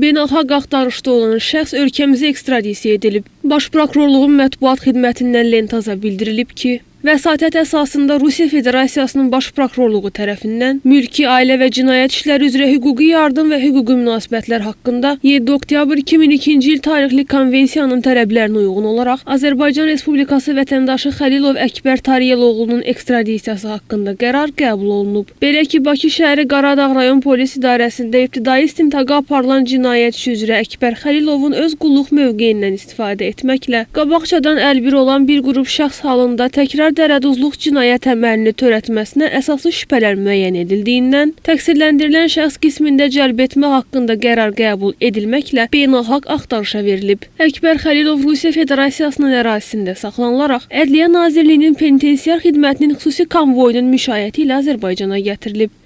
Beynəlxalq axtarışda olan şəxs ölkəmizə ekstradisiya edilib. Baş Prokurorluğun mətbuat xidmətindən Lentaza bildirilib ki, vəsatət əsasında Rusiya Federasiyasının Baş Prokurorluğu tərəfindən mülki, ailə və cinayət işləri üzrə hüquqi yardım və hüquqi münasibətlər haqqında 7 oktyabr 2002-ci il tarixli konvensiyanın tələblərinə uyğun olaraq Azərbaycan Respublikası vətəndaşı Xəlilov Əkbər Tariyeloğlunun ekstradisiyası haqqında qərar qəbul olunub. Belə ki, Bakı şəhəri Qaradağ rayon polis idarəsində ibtidai istintaqa aparılan cinayət işi üzrə Əkbər Xəlilovun öz qulluq mövqeyindən istifadə etməklə qabaqcadan əlbir olan bir qrup şəxs halında təkrar dərəduzluq cinayət əməlini törətməsinə əsaslı şübhələr müəyyən edildiyindən təqsirləndirilən şəxs qismində cəlb etmə haqqında qərar qəbul edilməklə beynəlxalq axtarışa verilib. Əkbər Xəlilov Rusiya Federasiyasının ərazisində saxlanılaraq Ədliyyə Nazirliyinin penitensiar xidmətinin xüsusi konvoyunun müşayiəti ilə Azərbaycana gətirilib.